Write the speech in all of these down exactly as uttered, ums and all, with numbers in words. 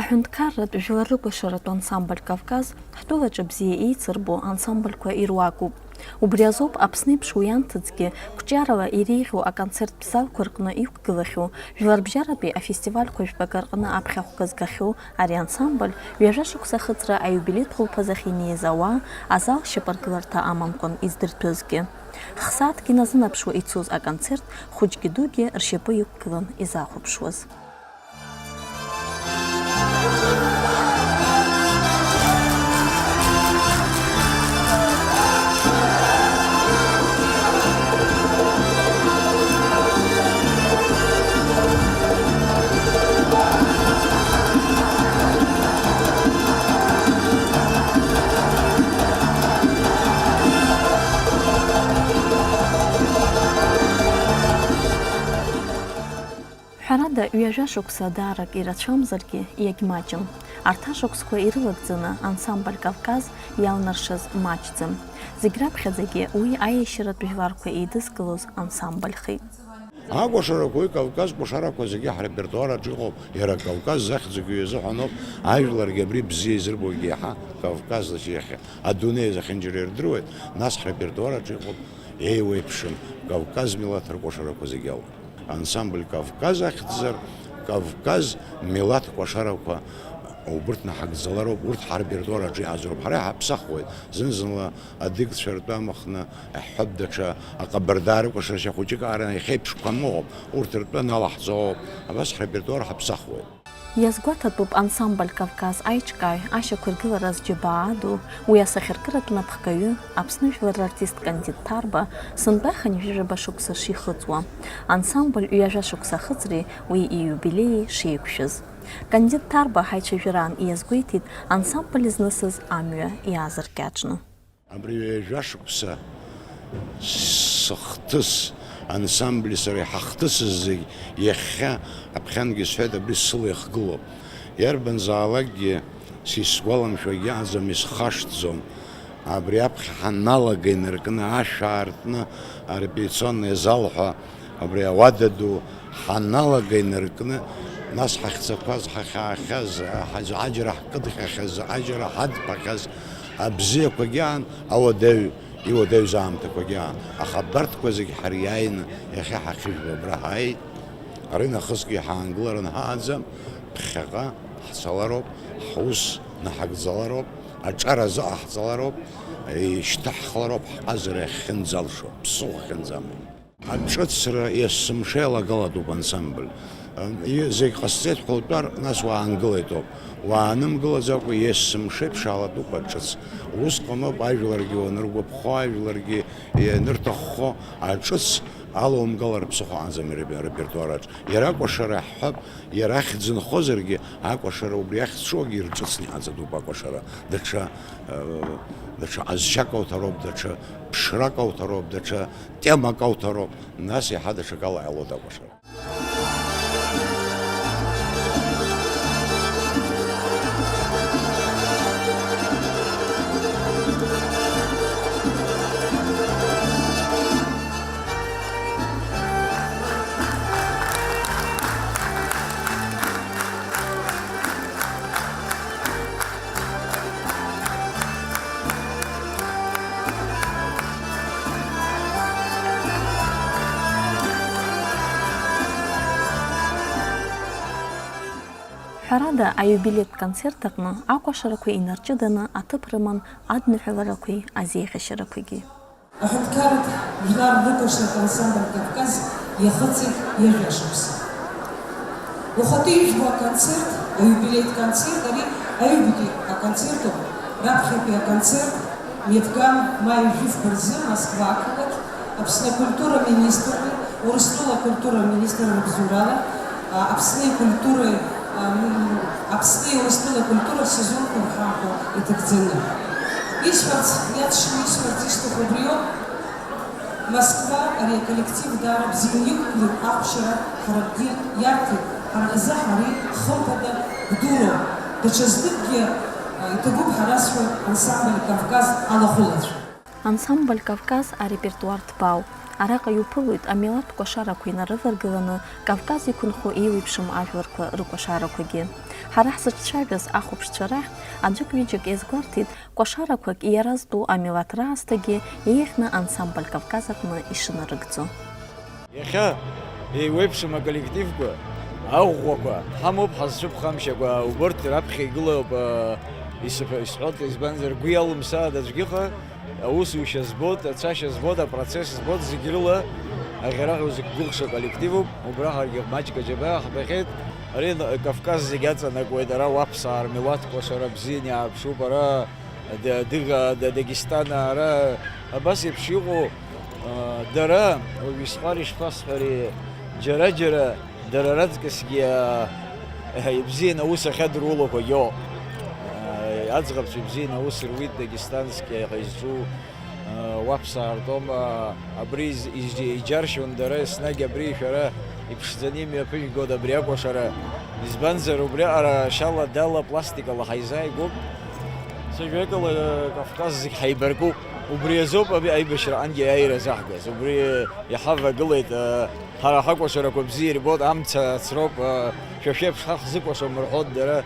Аҳәынҭқарратә жәлар рыкәашаратә ансамбль Кавказ ҳтәылаҿы бзиа еицырбо ансамбльқәа ируакуп. Убри азоуп Аԥсны еиԥш уи анҭыҵгьы қәҿиарала иреиӷьу аконцерттә залқәа рҟны иқәгылахьоу, жәларбжьаратәи афестивальқәа жәпакы рҟны аԥхьахәқәа згахьоу ари ансамбль ҩажәа шықәса ахыҵра аиубилеитә хәылԥазы ахьинеиз ауаа азал шьапаргыларҭа амамкәан издырҭәызгьы. Хсааҭк иназынаԥшуа ицоз аконцерт хәыҷгьы дугьы ршьапы иқәгылан изахәаԥшуаз. Ҳәарада, ҩажәа шықәса даарак ирацәамзаргьы, иагьмаҷым. Арҭ ашықәсқәа ирылагӡаны ансамбль Кавказ иалнаршаз маҷӡам. Зегь раԥхьаӡагьы уи аиашьаратә жәларқәа еидызкылоз ансамбльхеит. Акәашарақәа, уи Кавказ кәашарақәа зегьы ҳрепертуар аҿы иҟоуп, иара Кавказ захьӡугьы иазыҳәаноуп, ажәларгьы абри бзиа изырбогьы иаҳа Кавказ иахьа адунеи зехьынџьара ирдыруеит, нас ҳрепертуар аҿы иҟоуп, еиуеиԥшым, Кавказ милаҭ ркәашарақәа зегьы ауп. Ансамбль Кавказ ахьӡзар, Кавказ милаҭ кәашарақәа убырҭ наҳагӡалароуп, урҭ ҳарепертуар аҿы иаазароуп. Ҳара иҳаԥсахуеит, зны-зынла адыгцәа ртәы амахны, иаҳҳәап, даҽа аҟабарда рыкәашарақәа хәыҷык аараны иахьеиԥшқәам ыҟоуп, урҭ ртәы налаҳҵо ауп. Абас ҳрепертуар ҳаԥсахуеит. Иазгәаҭатәуп ансамбль Кавказ аиҿкааҩ ашьақәыргылара зџьабаа ду, уи асахьаркыратә напхгаҩы, Аԥсны жәлар рартист Кандид Ҭарба, сынтәа хынҩажәижәаба шықәса шихыҵуа, ансамбль ҩажәа шықәса ахыҵреи уи ииубилеии шеиқәшәаз. Кандид Ҭарба ҳаицәажәараан иазгәеиҭеит ансамбль изнысыз амҩа иаазыркьаҿны. Абри ҩажәа шықәса сыхҭыс, ансамбли сареи ҳахҭысыз зегь иахьа, аԥхьангьы сҳәеит, абри сыла ихгылоуп. Иарбанзаалакгьы сисгәаламшәогьы аӡам, исхашҭӡом. Абри аԥхьа ҳаналага инаркны, ашә аартны, арепетиционный зал ҳәа, абри ауада ду ҳаналага инаркны, нас ҳахьцақәаз, ҳахьаахьаз, ҳаӡ-, аџьара ҳкыдҟьахьаз, аџьара ҳадԥахьаз, абзиақәагьы аан, ауадаҩ, иуадаҩыз аамҭақәагьы аан. Аха абарҭқәа зегь ҳариааины иахьа ҳахьыжәбо абра ҳааит. Ари нахысгьы ҳаангыларан ҳааӡам, ԥхьаҟа ҳцалароуп, ҳус наҳагӡалароуп, аҿар азыҟаҳҵалароуп, ишьҭаҳхлароуп ҳҟазара иахьхьынӡалшо, ԥсыхәа ахьынӡамоу. Аҿыцра есымша иалагалатәуп ансамбль. И-, зегь ҟасҵеит ҳәа утәар, нас уаангылеит ауп. Уаанымгылаӡакәа есымша иԥшаалатәуп аҿыц. Усҟаноуп ажәларгьы уаныргәаԥхо, ажәларгьы ианырҭаххо, аҿыц алоумгалар ԥсыхәа аӡам ирепе-, репертуараҿ. Иара акәашара ҳҳәап, иара ахьӡ нхозаргьы, акәашара убри ахьӡ шоугьы ирҿыцны иҟаҵатәуп акәашара. Даҽа, э, даҽа ҟазшьак ауҭароуп, даҽа ԥшрак ауҭароуп, даҽа темак ауҭароуп, нас иаҳа даҽакала иҟалоит акәашара. Ҳәарада, аиубилеитә концерт аҟны акәашарақәа инарҷыданы аҭыԥ рыман адныҳәаларақәеи азеиӷьашьарақәагьы. Аҳәынҭқарратә жәлар рыкәашаратә ансамбль Кавказ иахыҵит ҩажәа шықәса. Ухатәы ижәбо аконцерт, аиубилеитә концерт, ари аҩбатәи аконцерт ауп, раԥхьатәи аконцерт мҩаԥган маи жәифба рзы Москва ақалақь Аԥсны акультура министрреи Урыстәыла акультура аминистрра рыбзоурала, а, Аԥсны икультуреи, а, м, Аԥсни Урыстәыла акультура сезонқәа рхаахәа иҭагӡаны. Исҳәарц, иаҵшьны исҳәарц исҭаху абриоуп, Москва ари аколлектив даара бзианы иқәгылеит, ахәшьара ҳаракгьы иарҭеит, ҳара ҳзы ҳари хымԥада гәдуроуп. Даҽазныкгьы, а, иҭабуп ҳара Ансамбль Кавказ алахәылацәа. Ансамбль Кавказ арепертуар ҭбаауп. Араҟа иуԥылоит амилаҭ кәашарақәа инарываргыланы, Кавказ иқәынхо еиуеиԥшым ажәларқәа рыкәашарақәагьы. Ҳара ҳзыҿцәажәаз ахәаԥшцәа рахьтә аӡәык-ҩыџьак иазгәарҭеит, кәашарақәак иаразтәу амилаҭ раасҭагьы еиӷьны ансамбль Кавказ аҟны ишынарыгӡо. Иахьа еиуеиԥшым аколлективқәа, аӷәӷәақәа ҳамоуп ҳазцәыԥхамшьакәа, убырҭ раԥхьа игылоуп, а, исыҳәа-, исҳәоит, избанзар, гәы иалымсааит аӡәгьы, аха аусушьа збоит, ацашьа збоит, апроцесс збоит, зегь рыла аӷьараҳәа узықәгәыӷша коллективуп, убра ҳаргьы маҷк аџьабаа ҳбахьеит. Ари н-, Кавказ зегь аҵанакуеит, ара уаԥсаа рмилаҭ кәашара бзианы иаарԥшуп, ара Д-, Дыга-, Д-, Дагестан, ара абас еиԥш иҟоу, а, дара, уажә исҳәар ишԥасҳәари, џьара-џьара дара раҵкысгьы, а, ибзианы аус ахьадырулақәагьы ыҟоуп. А, аӡӷабцәа ибзианы аус руит, дагестански ҳәа изҿу, а, уаԥсаа ртом, а, абри из-, из-, иџьаршьон дара, еснагь абри шәара иԥшӡаны имҩаԥыжәгоит абри акәашара. Избанзар, убриаҟара шьала-дала пластикала ҳаизааигәоуп. Сажәакала, Кавказ зегь ҳаибаркуп. Убри азоуп аби-, аибашьраҟангьы аиааира заҳгаз. Убри иҳавагылеит, ҳара ҳакәашарақәа бзиа ирбоит, амца ацроуп, шәа шәеиԥш ҳа ҳзыкәашом рҳәоит дара.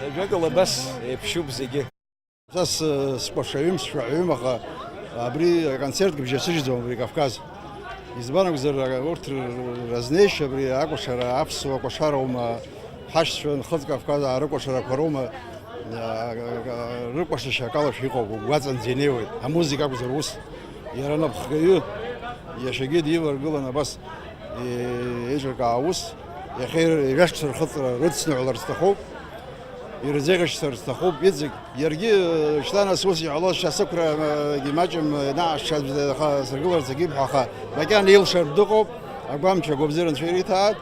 Сажәакала, абас еиԥшуп зегьы. Са с-, скәашаҩым, сшәаҳәаҩым, аха абри аконцертгьы бжьасыжьӡом абри Кавказ. Избан акәзар, урҭ р-, разнеишьа абри акәашара, аԥсуа кәашароума, ҳашьцәа Нхыҵ Кавказ аарыкәашарақәа роума, а, а, рыкәашашьа акалашәа иҟоуп, угәаҵанӡа инеиуеит, амузыка акәзар ус. Иара напхгаҩы иашьагьы диваргылан абас, е-, еиҿыркаауа ус, иахьа ир-, ҩажәа шықәса рхыҵра рыцныҳәалар сҭахуп. Ирзеиӷьасшьар сҭахуп иҵегь. Иаргьы, э, шьҭа нас ус иҟалозшәа сықәра, э, гьы маҷым, э, наҟ-ааҟ аха сыргыларц агьибҳәо, аха макьана илшартә дыҟоуп, агәамч агәабзиара Анцәа ириҭааит.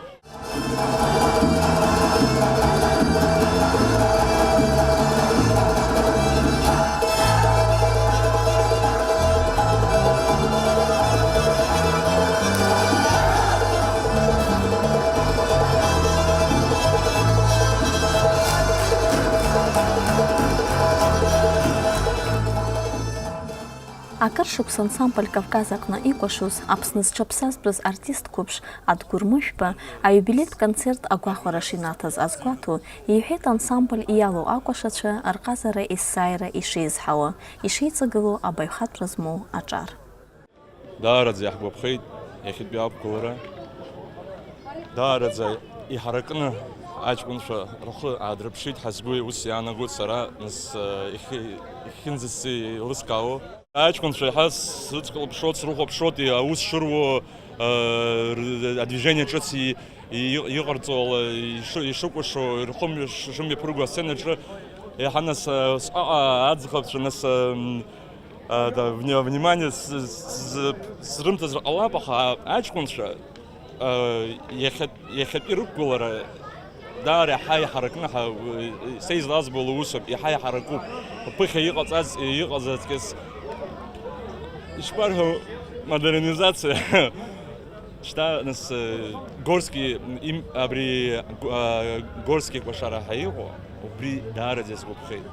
Акыр шықәса ансамбль Кавказ аҟны икәашоз, Аԥсны зҽаԥсазтәыз артист қәыԥш Адгәыр Мышәба аиубилеитә концерт агәахәара шинаҭаз азгәаҭо, иҳәеит ансамбль иалоу акәашацәа рҟазара есааира ишеизҳауа, ишеиҵагылоу абаҩхатәра змоу аҿар. Даараӡа иаҳгәаԥхеит иахьатәи ақәгылара. Даараӡа иҳаракны аҷкәынцәа рхы аадырԥшит ҳәа сгәы ус иаанагоит сара, нас, ихьы-, ихьынӡасзеилыскаауа. Аҷкәынцәа иаҳа срыцклаԥшуеит, срыхәаԥшуеит, аус шыруа, р-, адвижение ҿыц и-, и-, иҟарҵо ала, ишо-, ишыкәашо, рхы мҩа ш-, шымҩаԥырго асценаҿы, иаҳа нас, сҟаҟа аӡӷабцәа нас, м, А, да, вне-, внимание с-, с-, срымҭазар ҟалап, аха аҷкәынцәа, а, иахьа-, иахьатәи рықәгылара даара иаҳа иҳаракны ҳа-, са излазбо лусуп, иаҳа иҳаракуп. Ԥыхьа иҟаҵаз, иҟаз аҵкыс, ишԥарҳәо, модернизациа. Шьҭа, нас, э, Горски им-, абри, а, Горски кәашара ҳәа иҟоу, убри даараӡа сгәаԥхеит.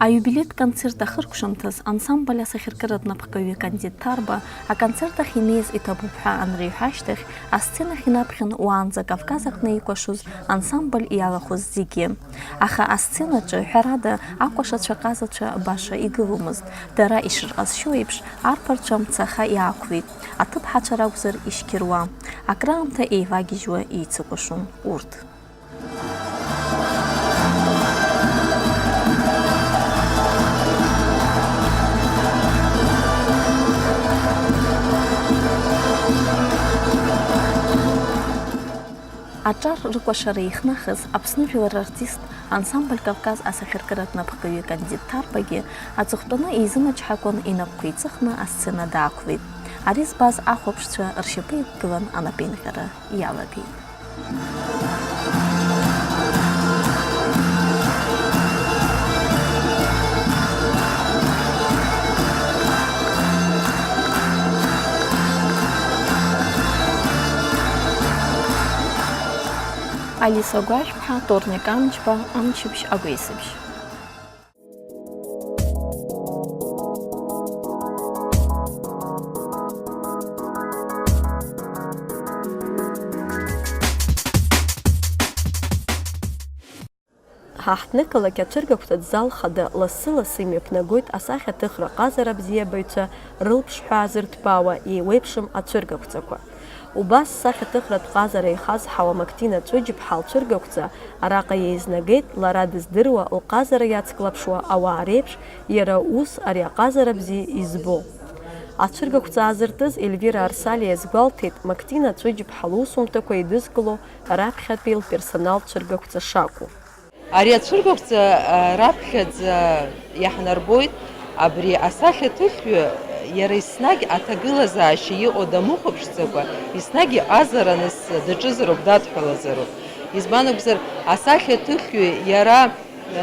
Аиубилеитә концерт ахыркәшамҭаз ансамбль асахьаркыратә напхгаҩы Кандид Ҭарба аконцерт ахь инеиз иҭабуп ҳәа анреиҳәа ашьҭахь, асценахь инаԥхьан уаанӡа Кавказ аҟны икәашоз ансамбль иалахәыз зегьы. Аха асценаҿы, ҳәарада, акәашацәа ҟазацәа баша игыломызт. Дара ишырҟазшьоу еиԥш, арԥарцәа мцаха иаақәлеит, аҭыԥҳацәа ракәзар ишьқьыруа. Акраамҭа еивагьежьуа еицыкәашон урҭ. Аҿар рыкәашара ихнахыз Аԥсны жәлар рартист, ансамбль Кавказ асахьаркыратә напхгаҩы Кандид Ҭарбагьы аҵыхәтәаны изымчҳакәан инапқәа иҵыхны асцена даақәлеит. Ари збаз ахәаԥшцәа ршьапы иқәгылан анапеинҟьара иалагеит. Алиса Гәашәԥҳа, Торник Амҷба, Амчыбжь агәеисыбжь. Аҳҭнықалақь ацәыргақәҵатә зал хада лассы-лассы имҩаԥнагоит асахьаҭыхра ҟазара абзиабаҩцәа рылԥшҳәа аазырҭбаауа еиуеиԥшым ацәыргақәҵақәа. Убас сахьаҭыхратә ҟазара ихазҳауа Мактина Ҵәыџьԥҳа лцәыргақәҵа араҟа еизнагеит, лара дыздыруа, лҟазара иацклаԥшуа ауаа реиԥш, иара ус ари аҟазара бзиа избо. Ацәыргақәҵа аазыртыз Ельвира Арсалиа иазгәалҭеит, Мактина Ҵәыџьԥҳа лусумҭақәа еидызкыло раԥхьатәи лперсонал цәыргақәҵа шакәу. Ари ацәыргақәҵа, а, раԥхьаӡа иаҳнарбоит, абри асахьаҭыхҩы иара еснагь аҭагылазаашьа иҟоу дамыхәаԥшӡакәа, еснагь иҟазара нас даҿызароуп, дадҳәалазароуп. Избан акәзар, асахьаҭыхҩы иара, а,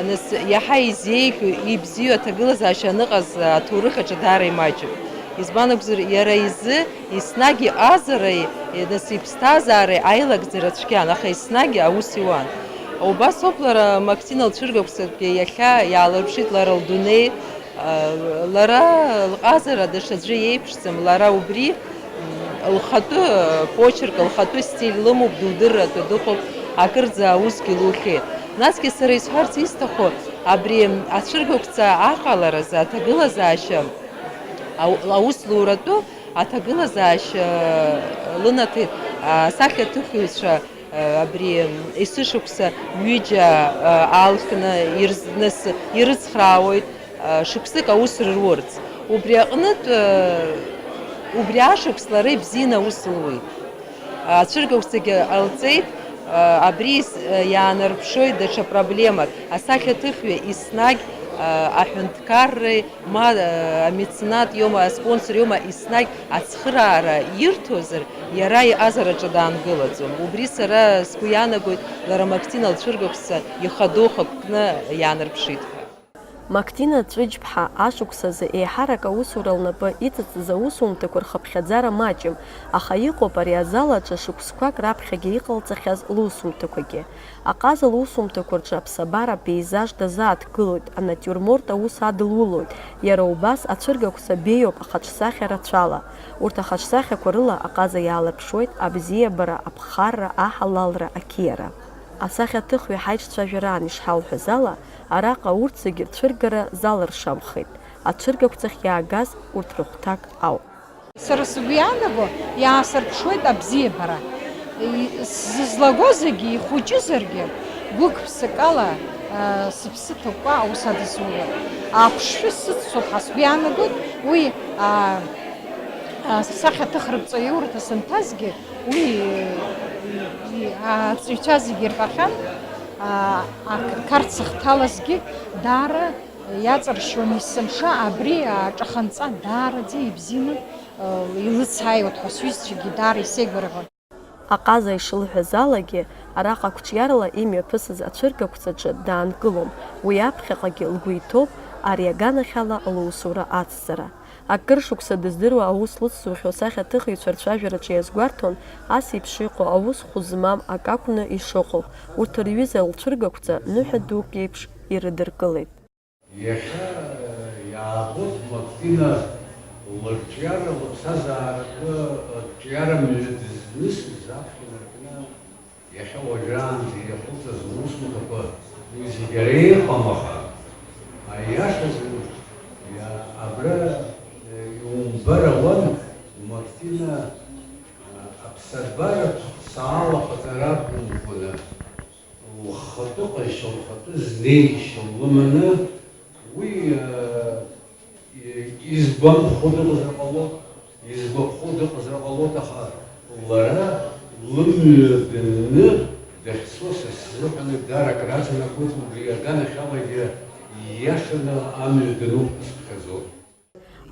нас иаҳа изеиӷьу, ибзиоу аҭагылазаашьа аныҟаз аҭоурых аҿы даара имаҷуп. Избан акәзар, иара изы еснагь иҟазареи, нас иԥсҭазаареи аилагӡара цәгьан, аха еснагь аус иуан. Убас ауп лара Мактина лцәыргақәҵагьы иахьа иаалырԥшит лара лдунеи, а, лара лҟазара даҽаӡәы иеиԥшӡам, лара убри, м, лхатәы, а, почерк, лхатәы стиль лымоуп, дудырратәы дыҟоуп, акырӡа аусгьы лухьеит. Насгьы сара исҳәарц исҭаху, абри ацәыргақәҵа аҟаларазы аҭагылазаашьа ау-, аус луратәы аҭагылазаашьа лынаҭеит асахьаҭыхҩцәа, абри есышықәса ҩыџьа аалхны ирз-, нас ирыцхраауеит, шықәсык аус рурц. Убри аҟнытә, убри ашықәс лара ибзианы аус луит. Ацәыргақәҵагьы ҟалҵеит, абри ис-, иаанарԥшуеит даҽа проблемак, асахьаҭыхҩы еснагь аҳәынҭқарреи ма, э, амеценат иоума, аспонсор иоума, еснагь ацхыраара ирҭозар, иара иҟазараҿы даангылаӡом. Убри сара сгәы иаанагоит, лара Мактина лцәыргақәҵа ихадоу хықәкны иаанарԥшит ҳәа. Мактина Ҵәыџьԥҳа ашықәсазы еиҳарак аусура лнапы иҵыҵыз аусумҭақәа рхыԥхьаӡара маҷым, аха иҟоуп ари азал аҿы шықәсқәак раԥхьагьы иҟалҵахьаз лусумҭақәагьы. Аҟаза лусумҭақәа рҿы аԥсабара апеизаж дазааҭгылоит, анатиурморт аус адылулоит, иара убас ацәыргақәҵа беиоуп ахаҿсахьа рацәала. Урҭ ахаҿсахьақәа рыла аҟаза иаалырԥшуеит абзиабара, аԥхарра, аҳалалра, ақьиара. Асахьаҭыхҩы ҳаиҿцәажәараан ишҳалҳәаз ала, араҟа урҭ зегьы рцәыргара залыршамхеит, ацәыргақәҵахь иаагаз урҭ рыхәҭак ауп. Сара сгәы иаанаго, иаасырԥшуеит абзиабара. И-, сзызлаго зегьы ихәыҷызаргьы, гәык-ԥсыкала, а, сыԥсы ҭакәкәа аус адысулоит. Аԥшшәы сыццоит ҳәа сгәы иаанагоит, уи, а, а, сахьаҭыхратә ҵаиурҭа санҭазгьы, уи, и-, и-, арҵаҩцәа зегьы ирҳәахьан, а, ақырҭқарҭ сахьҭалазгьы даара иаҵыршьуан есымша, абри аҿаханҵа даараӡа ибзианы, э, илыцааиуеит ҳәа сҩызцәагьы даара исеигәырӷьон. Аҟаза ишылҳәаз алагьы, араҟа қәҿиарала имҩаԥысыз ацәыргақәҵаҿы даанкылом, уи аԥхьаҟагьы лгәы иҭоуп ари аганахьала лусура ацҵара. Акыр шықәса дыздыруа аус лыцзухьоу асахьаҭыхыҩцәа рцәажәараҿы иазгәарҭон, ас еиԥш иҟоу аус хәы змам акы акәны ишыҟоу, урҭ рҩыза лцәыргақәҵа ныҳәа дук еиԥш ирыдыркылеит. Иахьа иаабоит Мактина лырҿиара, лыԥсҭазааратәы арҿиара мҩа дызнысыз аԥхьа инаркны, иахьа уажәраанӡа иахылҵыз лусумҭақәа уи зегьы ара иҟам, аха, аиашазы, иа-, абра, э, иумбар ауан, Мактина, э, аԥсабаратә хаала ахаҵара акәымкәаны, лхатәы ҟазшьа, лхатәы знеишьа лыманы, уи, э, изгәамԥхо дыҟазар ҟалоит, изгәаԥхо дыҟазар ҟалоит, аха лара лымҩа данны дахьцо са сзыҳәан даара акраҵанакуеит, убри аганахьалагьы ииашаны амҩа дануп ҳәа сыԥхьаӡоит.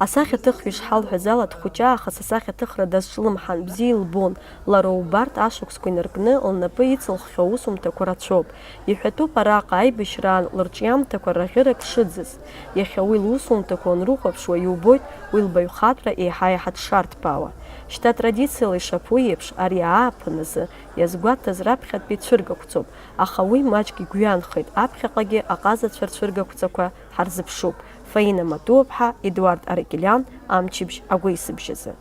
Асахьаҭыхҩы ишҳалҳәаз ала, дхәыҷаахыс асахьаҭыхра дазҿлымҳан, бзиа илбон, лара убарҭ ашықәсқәа инаркны лнапы иҵылххьоу аусумҭақәа рацәоуп. Иҳәатәуп араҟа аибашьраан лырҿиамҭақәа раӷьырак шыӡыз. Иахьа уи лусумҭақәа уанрыхәаԥшуа иубоит уи лбаҩхатәра еиҳа-еиҳа дшарҭбаауа. Шьҭа традициала ишаԥу еиԥш, ари ааԥын азы иазгәаҭаз раԥхьатәи цәыргақәҵоуп, аха уи маҷк игәҩанхеит, аԥхьаҟагьы аҟазацәа рцәыргақәҵақәа ҳарзыԥшуп. Фаина Матуаԥҳа, Едуард Аракелиан, Амчыбжь агәеисыбжьазы.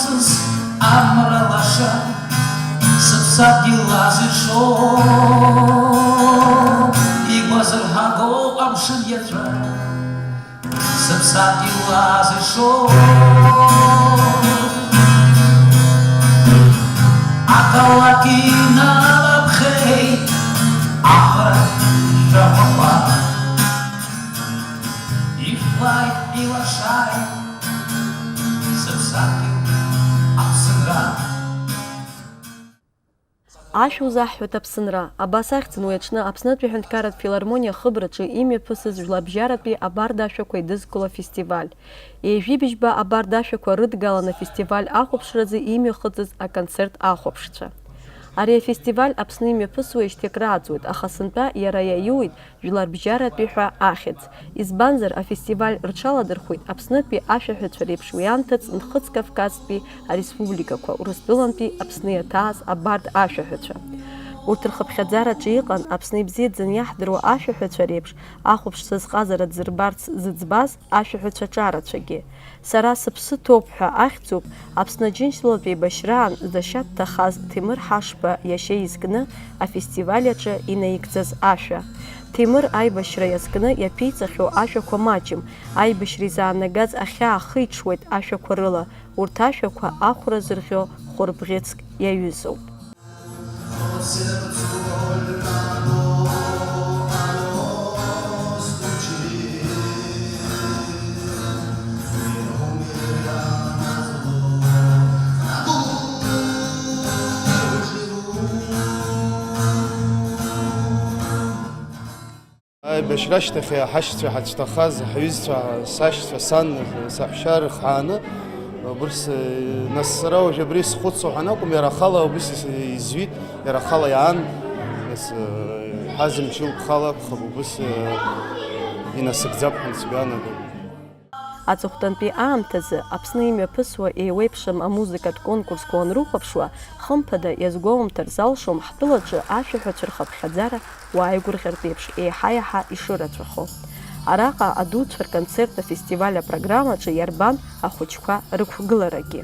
Амра лаша сыԥсадгьыл азыҽо, игәазырҳаго амшын иаҵәа, сыԥсадгьыл азыҽо, ақалақь иналаԥхеит амра шәахәақәа, ифлааит, илашааит. Сыԥсадгьыл, Аԥсынра. Ашәа узаҳҳәоит, Аԥсынра. Абас ахьӡын уи аҽны Аԥснытәи аҳәынҭқарратә филармониа ахыбраҿы имҩаԥысыз жәлабжьаратәи абарда ашәақәа еидызкыло афестиваль. Ҩажәи быжьба абарда ашәақәа рыдгалан афестиваль ахәаԥшразы имҩахыҵыз аконцерт ахәаԥшцәа. Ари афестиваль Аԥсны имҩаԥысуеижьҭеи акрааҵуеит, аха сынтәа иара иаиуит Жәларбжьаратәи ҳәа ахьӡ. Избанзар, афестиваль рҽаладырхәит Аԥснытәи ашәаҳәацәа реиԥш уи анҭыҵ Нхыҵ-Кавказтәи ареспубликақәа, Урыстәылантәи Аԥсны иаҭааз абарҭ ашәаҳәацәа. Урҭ рхыԥхьаӡараҿы иҟан Аԥсны ибзиаӡаны иаҳдыруа ашәаҳәацәа реиԥш ахәаԥшцәа зҟазара дзырбарц зыӡбаз ашәаҳәацәа ҿарацәагьы. Сара сыԥсы ҭоуп ҳәа ахьӡуп Аԥсны Аџьынџьтәылатә еибашьраан зашьа дҭахаз Ҭемыр Ҳашба иашьа изкны афестиваль аҿы инаигӡаз ашәа. Ҭемыр аибашьра иазкны иаԥиҵахьоу ашәақәа маҷым, аибашьра изаанагаз ахьаа хиҽуеит ашәақәа рыла, урҭ ашәақәа ахәра зырӷьо хәырбӷьыцк иаҩызоуп. Аибашьра ашьҭахь ҳашьцәа ҳацәҭахаз, ҳҩызцәа, сашьцәа, сан, саҳәшьа рыхааны, убырс, нас, сара уажә абри схәыцуа ҳанакәым, иара ахала убыс изҩит, иара ахала иаан, нас, ҳазымчы лгхала акәхап, убыс инасыгӡап ҳәа сгәы иаанагоит. Аҵыхәтәантәи аамҭазы Аԥсны имҩаԥысуа еиуеиԥшым амузыкатә конкурсқәа уанрыхәаԥшуа, хымԥада, иазгәоумҭар залшом ҳтәылаҿы ашәаҳәацәа рхыԥхьаӡара уааигәырӷьартә еиԥш еиҳа-еиҳа ишырацәахо. Араҟа адуцәа рконцерт афестиваль апрограммаҿы иарбан ахәыҷқәа рықәгыларагьы.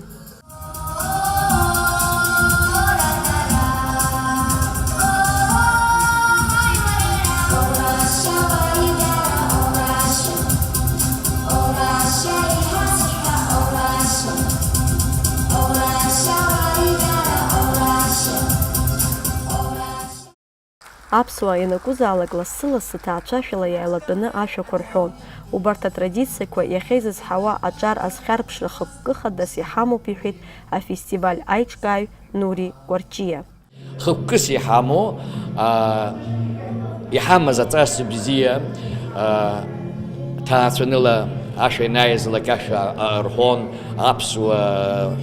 Аԥсуаа ианакәызаалак лассы-лассы ҭаацәашәала иааилатәаны ашәақәа рҳәон. Убарҭ атрадициақәа иахьа изызҳауа аҿар азхьарԥшра хықәкы хадас иҳамоуп, иҳәеит афестиваль аиҿкааҩ Нури Кәарҷиа. Хықәкыс иҳамоу, аа, иҳамаз аҵас бзиа, аа, ҭаацәаныла ашәа ианааизлак ашәа, аа, рҳәон, аԥсуа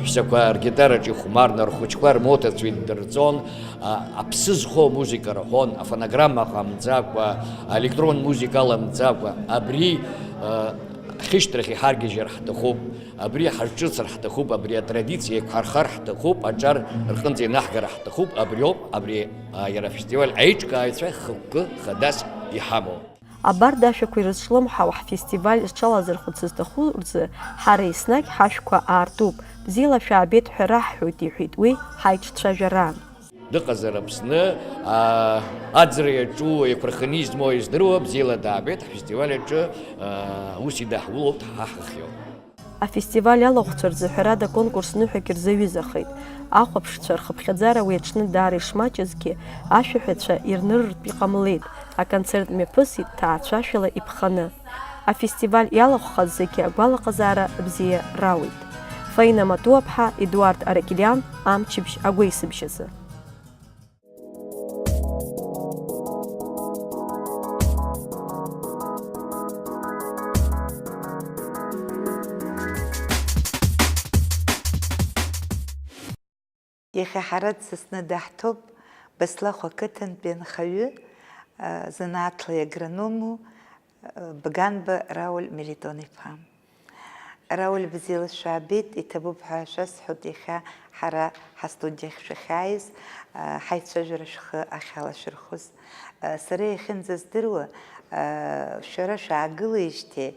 ҳәсақәа ргитараҿы ихәмарны рхәыҷқәа рмоторцәа иддырҵон. А, аԥсы зхоу амузыка рҳәон, афонограмма ҟамҵакәа, аелектрон музыка аламҵакәа, абри, а, ҳхьышьҭрахь иҳаргьежьыр ҳҭахуп, абри ҳазҿыцыр ҳҭахуп, абри атрадициа еиқәҳархар ҳҭахуп, аҿар рҟынӡа инаҳгар ҳҭахуп, абриоуп, абри, а, иара афестиваль аиҿкааҩцәа хықәкы хадас иҳамоу. Абарҭ ашәақәа ирызҿлымҳау ҳфестиваль зҽалазырхәыц зҭаху рзы ҳара еснагь ҳашәқәа аартуп, бзиала шәаабеит ҳәа раҳҳәоит, иҳәеит уи ҳаиҿцәажәараан. Дыҟазар Аԥсны, аа, аӡра иаҿу, еиқәырханы измоу издыруа, бзиала даабеит ҳфестиваль аҿы, аа, ус идаҳулоуп ҳаҳахьоу. Афестиваль алахәцәа рзы ҳәарада конкурс ныҳәак ирзаҩызахеит. Ахәаԥшцәа рхыԥхьаӡара уи аҽны даара ишмаҷызгьы, ашәаҳәацәа ирнырыртә иҟамлеит, аконцерт мҩаԥысит ҭаацәашәала иԥханы. Афестиваль иалахәхаз зегьы агәалаҟазаара бзиа рауит. Фаина Матуаԥҳа, Едуард Аракелиан, амчыбжь агәеисыбжьазы. Иахьа ҳара дсасны даҳҭоуп Баслахә ақыҭантәи анхаҩы, занааҭла иагроному, Бганба Рауль Мелитон-иԥа. Рауль, бзиала шәаабеит, иҭабуп ҳәа шәасҳәоит иахьа ҳара ҳастудиахь шәахьааиз, ҳаицәажәара шәхы ахьалашәырхәыз. Сара иахьынӡаздыруа, шәара шәаагылеижьҭеи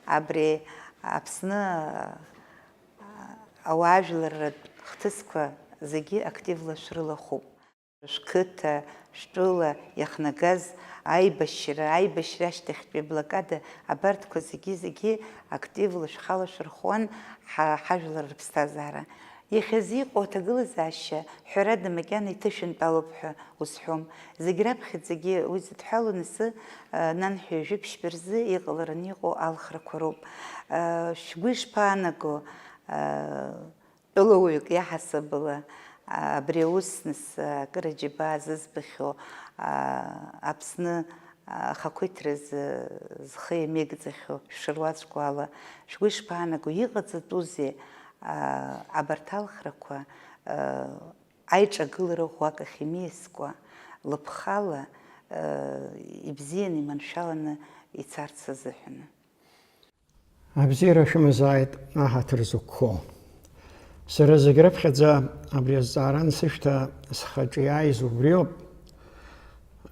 абри Аԥсны ауаажәларратә хҭысқәа зегьы активла шәрылахәуп. Шәқыҭа, шәтәыла иахнагаз аибашьра, аибашьра ашьҭахьтәи аблокада, абарҭқәа зегьы-зегьы активла шәхала шәырхуан ҳа-, ҳажәлар рыԥсҭазаара. Иахьазы иҟоу аҭагылазаашьа, ҳәарада, макьана иҭышәынтәалоуп ҳәа узҳәом. Зегь раԥхьаӡагьы уи зыдҳәалоу асы, а, нанҳәа ҩажәи ԥшьба рзы иҟалараны иҟоу алхрақәа роуп. А, шәгәы ишԥаанаго, а, тәылауаҩык иаҳасабала, а, абри аус нас, а, акыр аџьабаа зызбахьоу, а, Аԥсны ахақәиҭразы зхы иамеигӡахьоу шәшыруаӡәкуала, шәгәы ишԥаанаго, иҟаҵатәузеи, аа, абарҭ алхрақәа, аа, аиҿагылара ӷәӷәак ахь имиаскәа, лыԥхала, аа, ибзианы, иманшәаланы ицарц азыҳәан? Абзиара шәымазааит, аҳаҭыр зықәхо. Сара зегь раԥхьаӡа абри азҵаара ансышәҭа схаҿы иааиз убриоуп.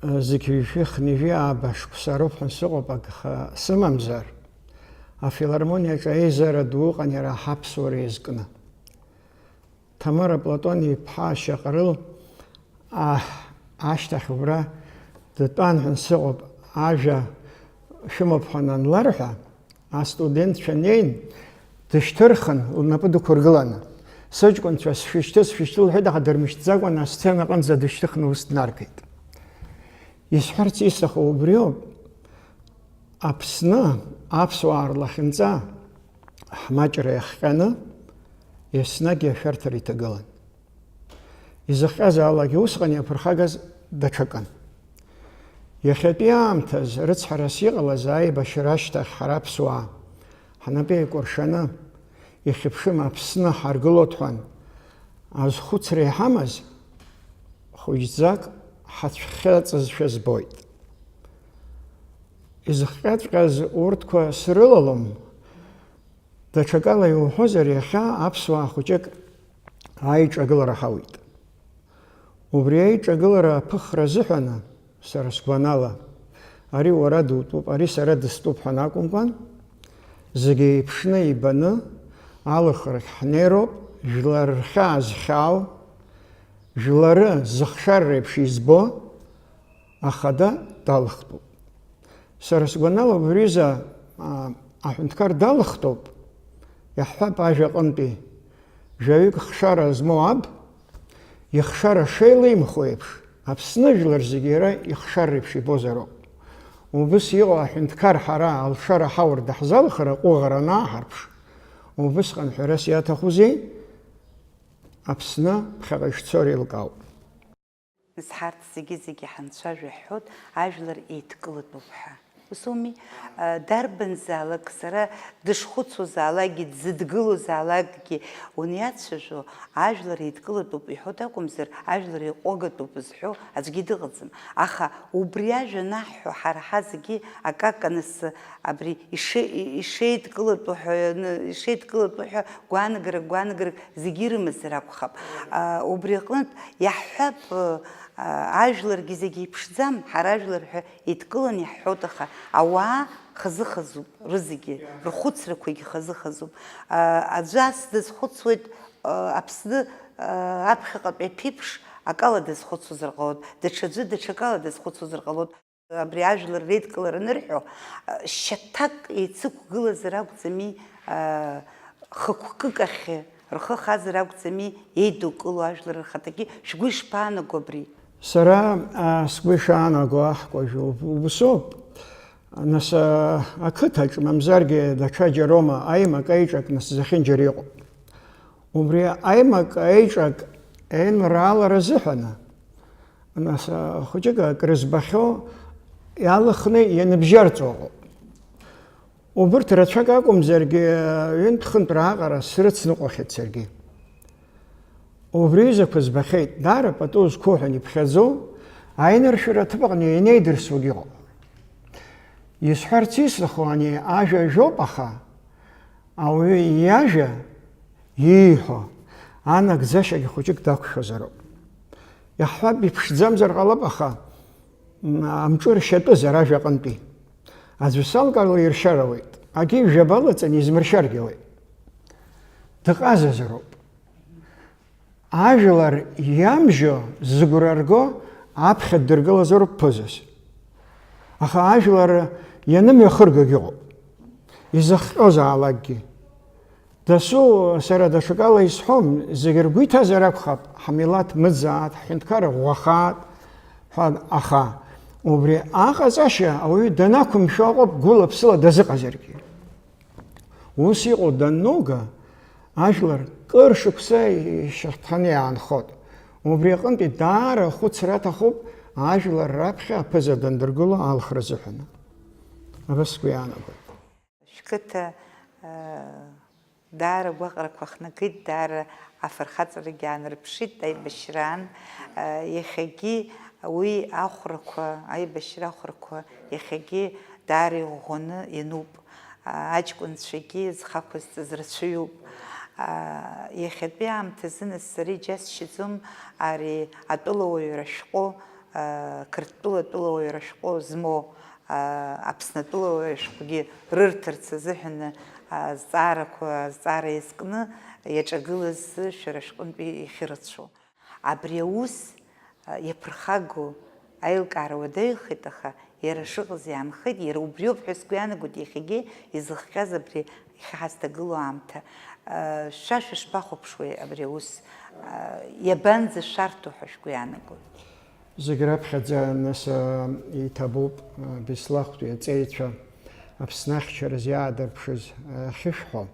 Зегь ҩажәи хынҩажәи ааба шықәса роуп ҳәа сыҟоуп, агха сымамзар, афилармониаҿы аизара ду ыҟан иара ҳаԥсуара иазкны. Ҭамара Платон-иԥҳа Шьаҟрыл, аҳ, ашьҭахь убра дтәан ҳәа сыҟоуп, ажәа шәымоуп ҳәа анларҳәа, астудентцәа неин, дышьҭырхын, лнапы дықәыргыланы. Сыҷкәынцәа, сшәышьҭы, сшәышьҭы, лҳәеит, аха дырмышьҭӡакәа, асцена аҟынӡа дышьҭыхны ус днаргеит. Исҳәарц исҭаху убриоуп, Аԥсны аԥсуаа рлахьынҵа ҳмаҷра иахҟьаны, еснагь иашәарҭара иҭагылан. Изыхҟьазаалакгьы усҟан иаԥырхагаз даҽакын. Иахьатәи аамҭаз рыцҳарас иҟалаз аибашьра ашьҭахь ҳара аԥсуаа ҳнапы еикәыршаны ихьыԥшым Аԥсны ҳаргылоит ҳәан азхәыцра иҳамаз хәыҷӡак ҳацәхьаҵызшәа збоит. Изыхҟьаҵәҟьаз урҭқәа срылалом. Даҽакала иуҳәозар, иахьа аԥсуаа хәыҷык аиҿагылара ҳауит. Убри аиҿагылара аԥыхра азыҳәаны, сара сгәанала, ари уара дутәуп, ари сара дыстәуп ҳәа акәымкәан, зегьы еиԥшны ибаны алыхрахь ҳнеироуп, жәлар рхьаа зхьаау, жәлары зыхшара реиԥш избо ахада далхтәуп. Сара сгәанала, убри аҩыза, а, аҳәынҭқар далхтәуп, иаҳҳәап, ажәа аҟынтәи, жәаҩык хшара змоу аб, ихшара шеилимхо еиԥш, Аԥсны жәлар зегьы иара ихшара реиԥш ибозароуп. Убыс иҟоу аҳәынҭқар ҳара алшара ҳаур даҳзалхар аҟәыӷара анааҳарԥш, убысҟан ҳәарас иаҭахузеи? Аԥсны ԥхьаҟа ишцо реилкаауп. Нас ҳарҭ зегьы-зегьы ҳанцәажәо иаҳҳәоит, ажәлар еидкылатәуп ҳәа. Ус ауми? Дарбанзаалак, сара дышхәыцуазаалакгьы, дзыдгылозаалакгьы уаниацәажәо, ажәлар еидкылатәуп иҳәоит акәымзар, ажәлар еиҟәагатәуп зҳәо аӡәгьы дыҟаӡам. Аха убри ажәа анаҳҳәо, ҳара ҳазегьы акака нас абри ише-, ишеидкылатәу ҳәа, ишеидкылатәу ҳәа гәаанагарак, гәаанагарак зегьы ирымазар акәхап. А, убри аҟнытә иаҳҳәап, а, ажәларгьы зегьы еиԥшӡам, ҳара ажәлар ҳәа еидкыланы иаҳҳәоит, аха ауаа хазы-хазуп рызегьы, рхәыцрақәагьы хазы-хазуп. А, аӡәы ас дазхәыцуеит, а, Аԥсны, а, аԥхьаҟатәи аԥеиԥш акала дазхәыцуазар ҟалоит, даҽаӡәы даҽакала дазхәыцуазар ҟалоит. Абри ажәлар реидкылара анырҳәо, шьаҭак еицықәгылазар акәӡами, хықәкык ахь рхы хазар акәӡами, еидукыло ажәлар рхаҭагьы? Шәгәы ишԥаанаго абри? Сара, а, сгәы ишаанаго аҳкәажә уб-, убасоуп. Нас, а, ақыҭаҿ, мамзаргьы даҽаџьароума, аимак-аиҿак нас зехьынџьара иҟоуп. Убри аимак-аиҿак еинраалара азыҳәан, нас, а, хәыҷык акрызбахьоу иалхны ианыбжьарҵо ыҟоуп. Убырҭ рацәак акәымзаргьы, ҩынтә-хынтә раҟара срыцныҟәахьеит саргьы. Убри аҩызақәа збахьеит, даара пату зқәу ҳәа иԥхьаӡоу, аиныршәара аҭыԥ аҟны ианеидырсуагь ыҟоуп. Исҳәарц исҭаху ани ажәа жәоуп, аха ауаҩы иажәа, ииҳәо, анагӡашьагьы хәыҷык дақәшәозароуп. Иаҳҳәап, иԥшӡамзар ҟалап, аха, м, амҿы ршьатәызар ажәа аҟынтәи. Аӡәы салкаала иршьар ауеит, агьи жәаба лаҵаны измыршьаргьы ауеит. дыҟазазароуп. Ажәлар иамжьо, зыгәра рго, аԥхьа ддыргылазароуп ԥызас. Аха ажәлар ианымҩахыргогь ыҟоуп, изыхҟьозаалакгьы. Дасу сара даҽакала исҳәом, зегь ргәы иҭазар акәхап, ҳмилаҭ мыӡааит, ҳҳәынҭқарра ӷәӷәахааит ҳәа, аха убри аҟаҵашьа ауаҩы данақәымшәо акоуп гәыла-ԥсыла дазыҟазаргьы. Ус иҟоу даннауга, ажәлар кыр шықәса ишьаҭаны иаанхоит. Убри аҟынтәи даара ахәыцра аҭахуп ажәлар раԥхьа аԥыза дандыргыло алхра азыҳәан. Абас сгәы иаанагоит. Шәқыҭа, э, даара гәаҟрақәа хнагеит, даара афырхаҵарагьы аанарԥшит аибашьраан. Э, иахьагьы уи ахәрақәа, аибашьра ахәрақәа иахьагьы даара иӷәӷәаны иануп. Э, аҷкәынцәагьы зхы ақәызҵаз рацәаҩуп. Э, иахьатәи аамҭазы нас сара иџьасшьаӡом ари атәылауаҩра шәҟәы, э, Қырҭтәыла атәылауаҩра шәҟәы змоу, Аԥсны атәылауаҩ ашәҟәгьы рырҭарц азыҳәан азҵаарақәа, азҵаара иазкны иаҿагылаз шәара шәҟынтәи иахьырацәоу. Абри аус иаԥырхагоу аилкаара уадаҩхеит, аха иара шыҟаз иаанхеит, иара убриоуп ҳәа сгәы иаанагоит иахьагьы изыхҟьаз абри иахьа ҳазҭагылоу аамҭа. Шәа шәышԥахәаԥшуеи абри аус? Иабанӡашәарҭоу ҳәа шәгәы иаанагои? Зегь раԥхьаӡа, нас, а, иҭабуп, а, Беслахәтәи аҵеицәа Аԥсны ахьчаразы иаадырԥшыз, а, ахьышәҳәо.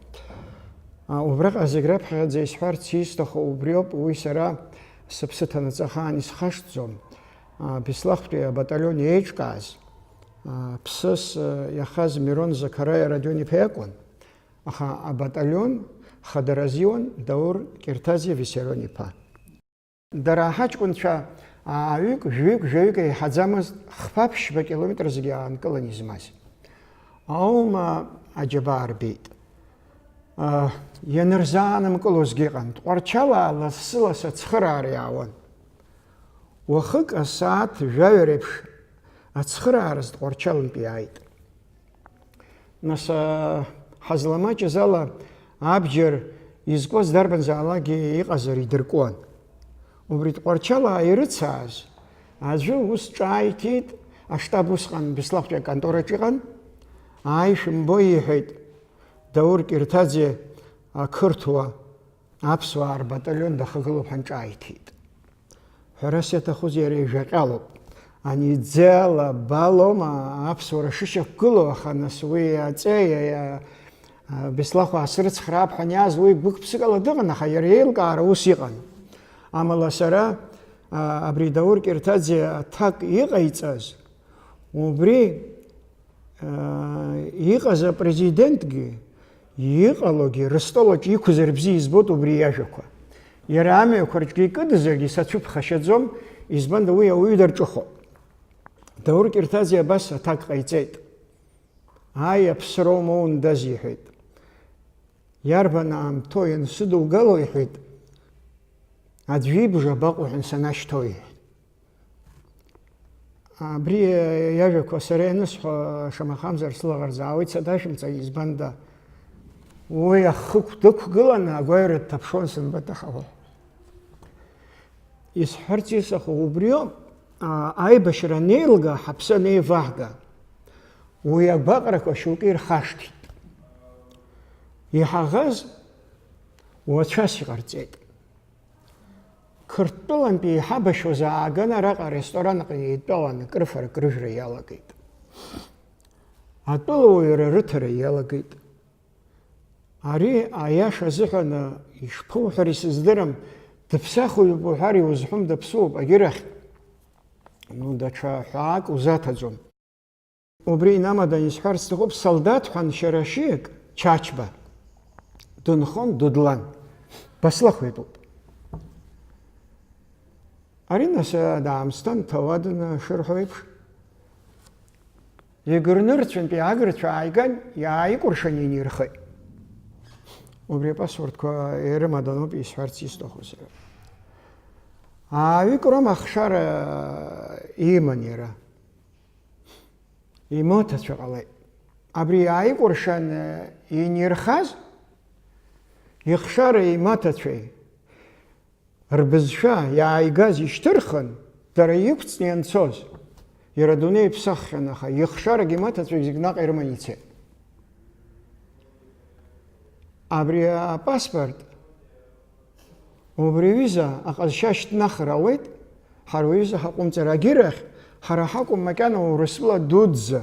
А, убраҟа зегь раԥхьаӡа исҳәарц исҭаху убриоуп, уи сара сыԥсы ҭанаҵы ахаан исхашҭӡом. А, Беслахәтәи абаталион еиҿкааз, а, ԥсыс, а, иахаз Мирон Закараиа Родион-иԥа иакәын, аха абаталион хадара азиуан Даур Кирҭаӡиа Виссарион-иԥа. Дара аҳаҷкәынцәа ааҩык, жәаҩык, жәаҩык еиҳаӡамызт, хԥа-ԥшьба километр зегьы аанкылан измаз. Аума аџьабаа рбеит. А, ианырзаанымкылозгьы ыҟан. Тҟәарчалаа лассы-лассы ацхыраара иаауан. Уахык асааҭ жәаҩа реиԥш ацхыраараз Тҟәарчалнтә иааит. Нас, а, ҳазламаҷыз ала, абџьар изкуаз дарбанзаалакгьы иҟазар идыркуан. Убри Тҟәарчалаа ирыцааз аӡәы ус ҿааиҭит, аштаб усҟан Беслахәтәи аконтораҿ иҟан. Ааи, шәымбои, иҳәеит, Даур Кирҭаӡе ақырҭуа аԥсуаа рбаталион дахагылоуп ҳәа нҿааиҭит. Ҳәарас иаҭахузеи, иара ижәаҟьалоуп. Ани ӡела балома аԥсуара шышьақәгылоу, аха нас уи аҵеи, а, а, Беслахәаа срыцхраап ҳәа аниааз, уи гәык-ԥсыкала дыҟан, аха иара иеилкаара ус иҟан. Амала сара, а, абри Даур Кирҭаӡе аҭак иҟаиҵаз, убри Иҟаз апрезидентгьы, иҟалогьы рыстол аҿы иқәзар бзиа избоит убри иажәақәа. Иара амҩақәа рҿгьы икыдызаргьы сацәыԥхашьаӡом, избанда уи ауаҩы дарҿыхоуп. Даур Кирҭаӡе абас аҭак ҟаиҵеит. Ааи, аԥсроума ундаз, иҳәеит. Иарбан аамҭоу иансыдугало, иҳәеит. Аӡәы ибжа абаҟоу ҳәа санашьҭоу, иҳәеит. Абри иажәақәа сара ианысҳәо, шамахамзар, сылаӷырӡ аауеит, садашәымҵан, избанда, уи ахықә дықәгыланы агәаҩара дҭаԥшуан сымбатәахауа. Исҳәарц исҭаху убриоуп, а, аибашьра анеилга, ҳаԥсы анеиваҳга, уи агәаҟрақәа шьоукы ирхашҭит. Иҳаӷаз уацәас иҟарҵеит. Қырҭтәылантәи иҳабашьуаз ааганы араҟа аресторан аҟны еидтәалан акрыфара-акрыжәра иалагеит. Атәылауаҩра рыҭара иалагеит. Ари, аиаша азыҳәан, ишԥоуҳәари сыздырам, дыԥсахуҩуп уҳәар иузҳәом, даԥсуоуп, агьырахь, ну, даҽа ҳәаак узаҭаӡом. Убри инамаданы исҳәарц сҭахуп, солдаҭ ҳәа ншьарашиак, Чачба, дынхон, дудлан. Баслахәитәуп. Ари нас даамсҭан, ҭауадын шырҳәо еиԥш. Егрнырцәынтәи агырцәа ааиган, иааикәыршан инирхеит. Убри апаспортқәа ирымаданоуп исҳәарц исҭаху сара. Ааҩык роума ахшара иман иара. Имоҭацәа ҟалеит. Абри иааикәыршан инирхаз, Ихшареи имаҭацәеи рбызшәа иааигаз ишьҭырхын, дара иқәҵны ианцоз, иара адунеи иԥсаххьан, аха ихшарагьы имаҭацәагь зегь наҟ ирыманы ицеит. Абри апаспорт, убри аҩыза аҟазшьа шьҭнахыр ауеит, ҳара уҩыза ҳаҟәымҵар, агьырахь ҳара ҳакәым макьана Урыстәыла дуӡӡа.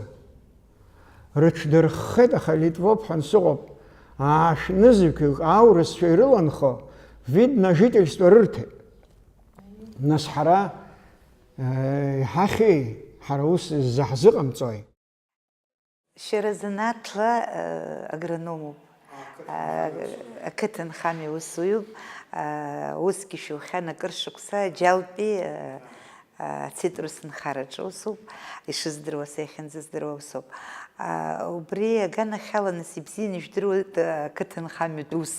Рыҽдырххеит, аха Литвоуп ҳәа ансыҟоуп, аашәнызқьҩык аурысцәа ирыланхо вид на жительство рырҭеит. Нас ҳара, э, иҳахьеи, ҳара ус заҳзыҟамҵои? Шьара занааҭла, э, агрономуп. Ақыҭанхамҩа усуҩуп. Э, усгьы шәухьан акыр шықәса Џьалтәи, э, ацитрус нхараҿы усуп, ишыздыруа, са иахьынӡаздыруа усоуп. Убри аганахьала, нас, ибзианы ижәдыруеит ақыҭанхамҩатә ус.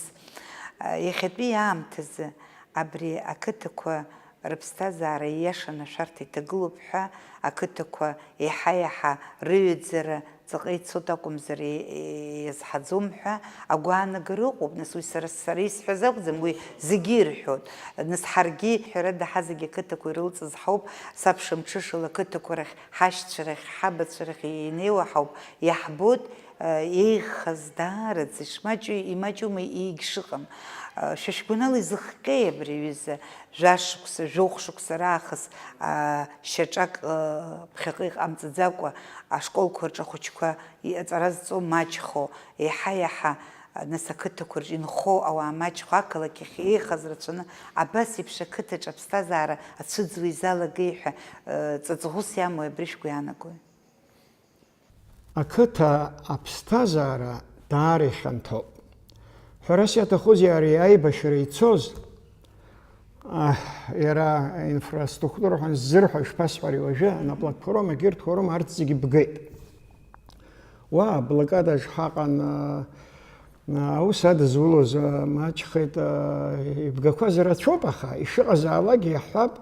Иахьатәи аамҭазы абри ақыҭақәа рыԥсҭазаара ииашаны ашәарҭа иҭагылоуп ҳәа, ақыҭақәа еиҳа-еиҳа рыҩаӡара ҵаҟа ицоит акәымзар, е-, е-, иазҳаӡом ҳәа агәаанагара ыҟоуп. Нас уи сара, сара исҳәаз акәӡам, уи зегьы ирҳәоит. Нас ҳаргьы, ҳәарада, ҳазегь ақыҭақәа ирылҵыз ҳауп, сабша мҽышала ақыҭақәа рахь, ҳашьцәа рахь, ҳабацәа рахь инеиуа ҳауп, иаҳбоит, э, еиӷьхаз даараӡа ишмаҷу, имаҷума егьшыҟам. Э, шәа шәгәанала изыхҟьеи абри аҩыза? Жәашықәса, жәохә шықәса раахыс, аа, шьаҿак, ыы, ԥхьаҟа иҟамҵаӡакәа, ашколқәа рҿы ахәыҷқәа иҟаҵара зҵо маҷхо, еиҳа-еиҳа, нас, ақыҭақәа рҿы инхо ауаа маҷхо, ақалақь ахь еихаз рацәаны, абас еиԥш ақыҭаҿы аԥсҭазаара ацәыӡуа изалагеи ҳәа, ыы, ҵаҵӷәыс иамои абри шәгәы иаанагои? Ақыҭа аԥсҭазаара даара ихьанҭоуп. Ҳәарас иаҭахузеи ари аибашьра ицоз, аҳ, иара инфраструктура ҳәа ззырҳәо ишԥасҳәари уажәы, анаплатформа, егьырҭ форум, арҭ зегьы бгеит. Уа, аблокада шҳаҟан, а, Аус адызулоз, а, маҷхеит, а, ибгақәаз рацәоуп, аха ишыҟазаалакгьы иаҳҳәап,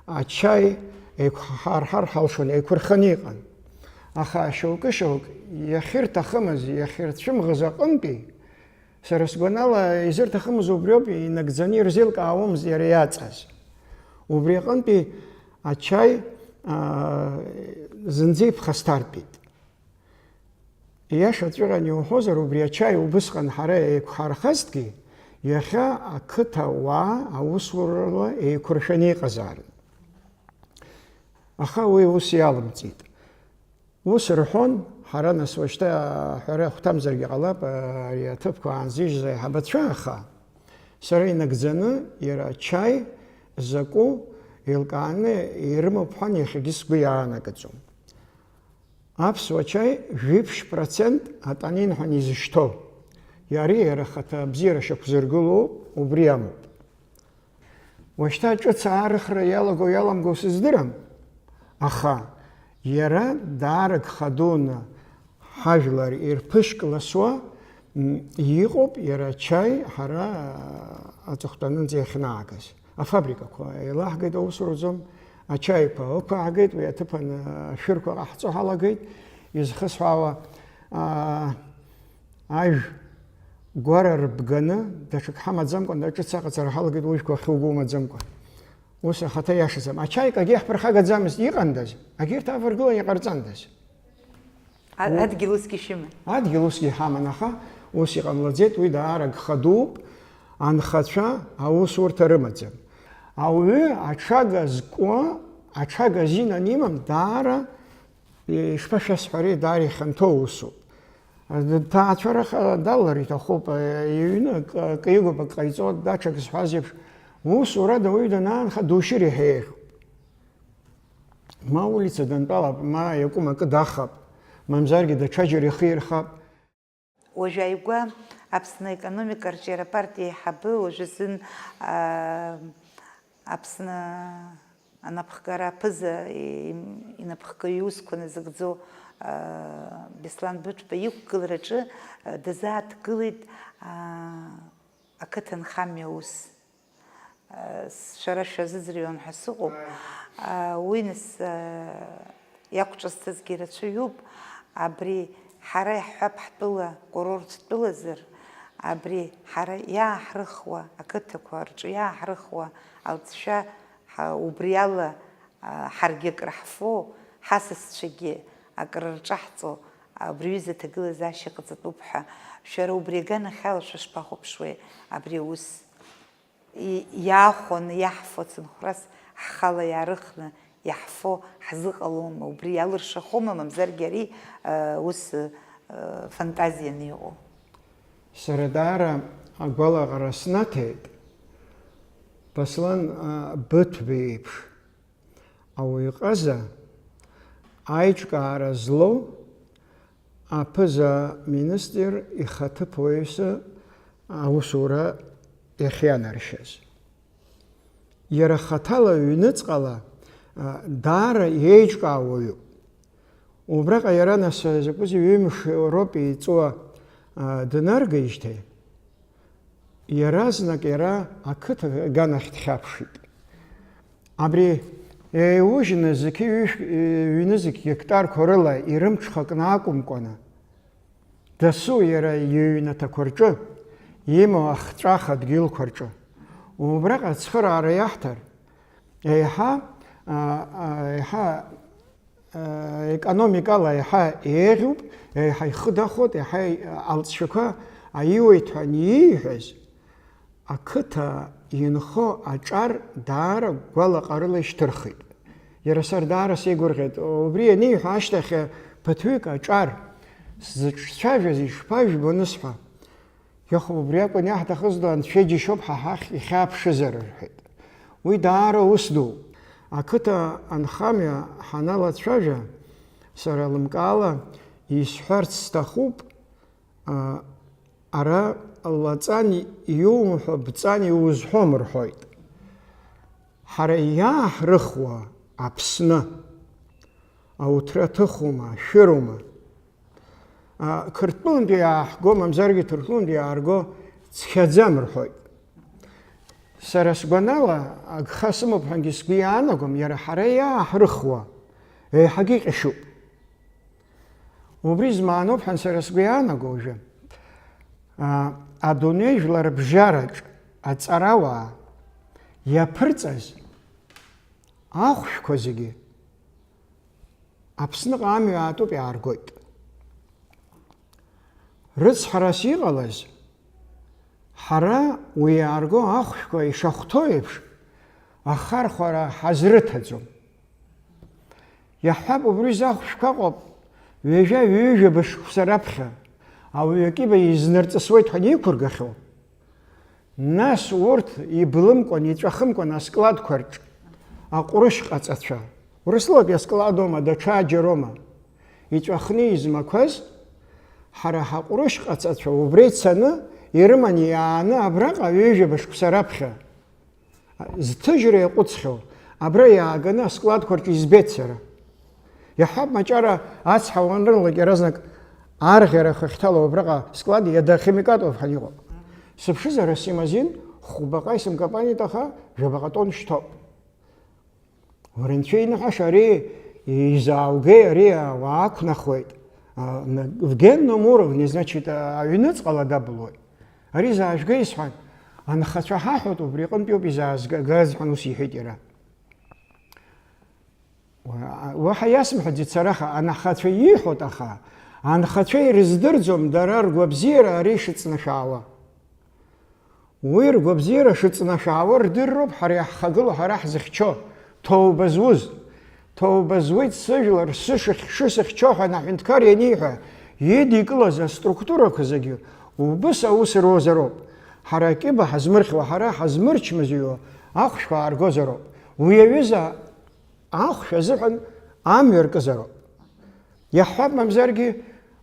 ачаи еиқәҳарҳар ҳалшон, еиқәырханы иҟан. Аха шьоукы-шьоук иахьырҭахымыз, иахьырцәымӷыз аҟынтәи, сара сгәанала, изырҭахымыз убриоуп, инагӡаны ирзеилкаауамызт иара иаҵаз. Убри аҟынтәи ачаи, а, зынӡа иԥхасҭартәит. Ииашаҵәҟьаны иуҳәозар, убри ачаи убысҟан ҳара еиқәҳархазҭгьы, иахьа ақыҭа ауаа аусурала еиқәыршәаны иҟазаарын. Аха уи ус иалымҵит. Ус рҳәон, ҳара, нас, уажәшьҭа аҳәара ахәҭамзаргьы ҟалап, ари аҭыԥқәа аанзыжьыз аиҳабацәа, аха сара инагӡаны иара ачаи закәу еилкааны ирымоуп ҳәа иахьагьы сгәы иаанагаӡом. Аԥсуа чаи жәиԥшь процент атанин ҳәа изышьҭоу, иара иара ахаҭа абзиара шьақәзыргылоу убри амоуп. Уажәшьҭа ҿыц аарыхра иалаго иаламгоу сыздырам, аха иара даара гха дуны ҳажәлар ирԥышәкласуа, м, иҟоуп иара ачаи ҳара аҵыхәтәанынӡа иахьнаагаз. Афабрикақәа еилаҳгеит, аус руӡом, ачаиқәа ықәааҳгеит, уи аҭыԥан ашәырқәа ҟаҳҵо ҳалагеит, изхысҳәаауа, аа, ажә гәара рбганы, даҽак ҳамаӡамкәан, даҽа ҿыц аҟаҵара ҳалагеит, ужәқәа ахьуго умаӡамкәан. Ус ахаҭа иашаӡам. Ачаи акгьы иаҳԥырхагаӡамызт, иҟандаз, агьырҭ аваргылан иҟарҵандаз? А-, у-, адгьыл усгьы шәыман? Адгьыл усгьы ҳаман, аха ус иҟамлаӡеит, уи даара гха дууп, анхацәа аусурҭа рымаӡам. Ауаҩы аҽага зкуа, аҽага азин анимам, даара, ишԥашәасҳәари, даара ихьанҭоу усуп. Ҭаацәараха далалар иҭахуп, иҩны акы, акы игуп, акы ҟаиҵо, даҽак зҳәаз еиԥш, усурада уаҩы данаанха душьыр иаҳа еиӷьуп. Ма аулица дантәалап, ма иакәым акы дахап, мамзаргьы даҽаџьара ихы ирхап. Уажә ааигәа Аԥсны аекономика арҿиара апартиа аиҳабы, уажәазын, аа, Аԥсны анапхгара аԥыза, и-, инапхгаҩ иусқәа назыгӡо, аа, Беслан Быҭәба иқәгылараҿы, аа, дазааҭгылеит, аа, ақыҭанхамҩа аус. Шәара шәазыӡырҩуан ҳәа сыҟоуп. Уи, нас, иақәҿызҭызгьы рацәаҩуп. Абри ҳара иаҳҳәап, ҳтәыла курорттәылазар, Абри ҳара иааҳрыхуа, ақыҭақәа рҿы иааҳрыхуа алҵшәа, ҳа-, убри ала, а, ҳаргьы акыр ҳфо, ҳасасцәагьы акыр рҿаҳҵо, абри аҩыза аҭагылазаашьа ҟаҵатәуп ҳәа, шәара убри аганахьала шәышԥахәаԥшуеи абри аус? И-, иаахәаны иаҳфо ацынхәрас ҳхала иаарыхны иаҳфо ҳзыҟалома? Убри иалыршахома, мамзаргьы ари, э, ус, э, фантазианы иҟоу? Сара даара агәалаҟара снаҭеит, Баслан, а, Быҭәба иеиԥш ауаҩы ҟаза аиҿкаара злоу аԥыза-министр ихаҭыԥуаҩыс аусура иахьианаршьаз. Иара хаҭала ҩныҵҟала, а, даара иеиҿкаау уаҩуп. Убраҟа иара, нас, закәызеи, ҩымш роуп еиҵуа, а, днаргеижьҭеи, иаразнак иара ақыҭа аганахь дхьаԥшит. Абри еиужьны зқьи ҩышә-, ҩ-, ҩнызқь гектарқәа рыла ирымҽхакны акәымкәаны, дасу иара иҩнаҭақәа рҿы, имоу ахҵәаха дгьылқәа рҿы. Убраҟа ацхыраара иаҳҭар, еиҳа, а, а, еиҳа, а, економикала еиҳа еиӷьуп, еиҳа ихы дахоит, еиҳа алҵшәақәа аиуеит ҳәа анииҳәаз, ақыҭа инхо аҿар даара гәалаҟарыла ишьҭырхит. Иара сара даара сеигәырӷьеит. Убри аниҳәа ашьҭахь ԥыҭҩык аҿар сзыҿцәажәаз ишԥажәбо анысҳәа, иахо убри акәын иаҳҭахыз ду, Анцәа иџьашьоуп ҳа ҳахь ихьааԥшызар, рҳәеит. Уи даара ус дууп. Ақыҭа анхамҩа ҳаналацәажәа, сара лымкаала исҳәарц сҭахуп, а, ара лаҵан иумҳәо, бҵан иузҳәом рҳәоит. Ҳара иааҳрыхуа Аԥсны ауҭра аҭыхума, ашәырума? А, Қырҭтәылантәи иааҳго, мамзаргьы Ҭырқәтәылантәи иаарго цқьаӡам рҳәоит. Сара сгәанала, агха сымоуп ҳәагьы сгәы иаанагом, иара ҳара иааҳрыхуа еиҳагьы иҟьашьуп. Убри змааноуп ҳәа сара сгәы иаанаго уажәы, а, адунеи жәларбжьараҿ аҵарауаа иаԥырҵаз ахәшәқәа зегьы Аԥсныҟа амҩа аатәуп иааргоит. Рыцҳарас иҟалаз, ҳара уи иаарго ахәшәқәа ишахәҭоу еиԥш, ахархәара ҳазрыҭаӡом. Иаҳҳәап, убри зы ахәшәқәа ыҟоуп, ҩажәа-ҩажәаба шықәса раԥхьа ауаҩы акьыба изнарҵысуеит ҳәа аниқәыргахьоу. Нас урҭ иблымкәан, иҵәахымкәан аскладқәа рҿ аҟәрышь ҟаҵацәа, Урыстәылатәи аскладома, даҽаџьарома, иҵәахны измақәаз, ҳара ҳаҟәрышь ҟаҵацәа убра ицаны, ирыманы иааны абраҟа ҩажәаба шықәса раԥхьа зҭыжьра иаҟәыҵхьоу, абра иааганы аскладқәа рҿы избеит сара. Иаҳҳәап, маҷара ацҳа уанрылалак, иаразнак арӷьара хыхьҭала убраҟа склад иада химикатов ҳәа иҟоуп. Сыԥшызар, ас имазин хәбаҟа исымкапанит, аха жәабаҟа тонн шьҭоуп. Уара, анцәа иныҳәаша, ари изааугеи, ари уаақәнахуеит. А, на-, в генном уровне, значит, а, аҩныҵҟала даблуеит. Ари заажәга исҳәан, анхацәа ҳаҳәоит, убри аҟынтәиоуп изаазгагаз ҳәа ус иҳәеит иара. Уа-, уаҳа иасымҳәаӡеит сара, аха анхацәа ииҳәоит, аха анхацәа ирыздырӡом дара ргәабзиара ари шыҵнашәаауа. Уи ргәабзиара шыҵнашәаауа рдырроуп ҳара иаҳхагылоу, ҳара ҳзыхьчо, ҭоуба зуз. Ҭоуба зуеит сыжәлар, сышыхь-, шысыхьчо ҳәа аҳәынҭқар ианиҳәа, идикылаз аструктурақәа зегьы убыс аус руазароуп. Ҳара акьыба ҳазмырхьуа, ҳара ҳазмырчмазаҩуа ахәшәқәа ааргозароуп. Уи аҩыза ахәшә азыҳәан амҩа ркызароуп. Иаҳҳәап, мамзаргьы,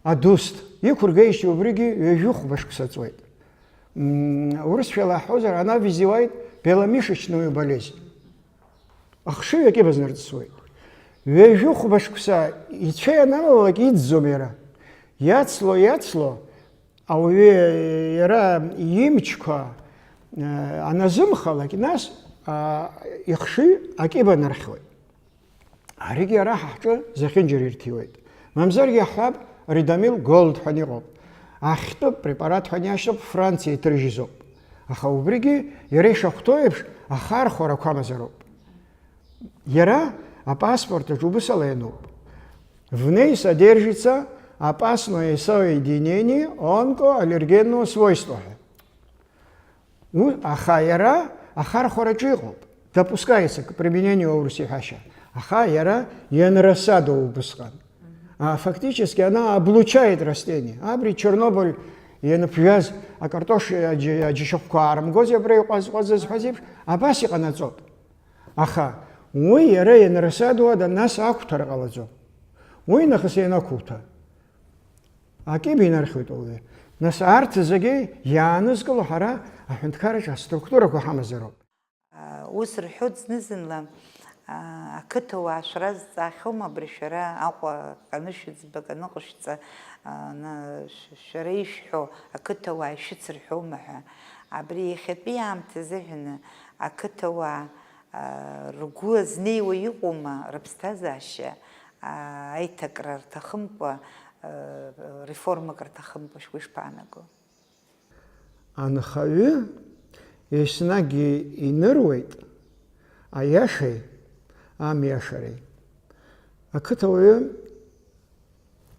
адуст иқәыргеижьҭеи убригьы ҩажәи хәба шықәса ҵуеит. М, урысшәала ҳҳәозар, она вызывает беломышечную болезнь. Ахшыҩ акьыба знарҵысуеит. Ҩажәи хәба шықәса ицәа ианалалак иӡӡом иара. Иацло, иацло, ауаҩы иара имчқәа, э, аназымхалак, нас, а, ихшыҩ акьыба нархьуеит. Аригьы ара ҳа ҳҿы зехьынџьара ирҭиуеит. Мамзаргьы иаҳҳәап, Ридомил Голд ҳәа иҟоуп. Ахьтәы препарат ҳәа иашьҭоуп, Франциа иҭыржьызоуп. Аха убригьы иара ишахәҭоу еиԥш ахархәарақәа амазароуп. Иара апаспорт аҿы убысала иануп. В ней содержится опасное соединение онкоаллергенного свойства ҳәа. У-, аха иара ахархәараҿы иҟоуп. Допускается к применению аурыс иҳәашьа. Аха иара ианрасадоу убысҟан. А, фактически она облучает растение. Абри Чернобыль ианыԥжәаз акартош аџь-, аџьашьахәқәа аарымгози абра иҟәаз-, ҟәазыз ҳәа зеиԥш, абас иҟанаҵоит. Аха уи иара ианрасадуада, нас ақәҭәар ҟалаӡом. Уи нахыс ианақәуҭәа, акьыба инархьуеит ауаҩы. Нас арҭ зегьы иаанызкыло ҳара аҳәынҭқарраҿы аструктурақәа ҳамазароуп. Ус рҳәоит зны-зынла, ақыҭауаа шәара зҵаахьоума абри шәара Аҟәа ҟанышәыӡбак аныҟәышәҵа, ана, шәара ишәҳәо ақыҭауаа ишәыцырҳәома ҳәа. Абри иахьатәи аамҭа азыҳәаны ақыҭауаа ргәы азнеиуа иҟоума рыԥсҭазаашьа аиҭакра рҭахымкәа, реформак рҭахымкәа, шәгәы ишԥаанаго? Анхаҩы еснагь иныруеит аиашеи амиашареи. Ақыҭауаҩы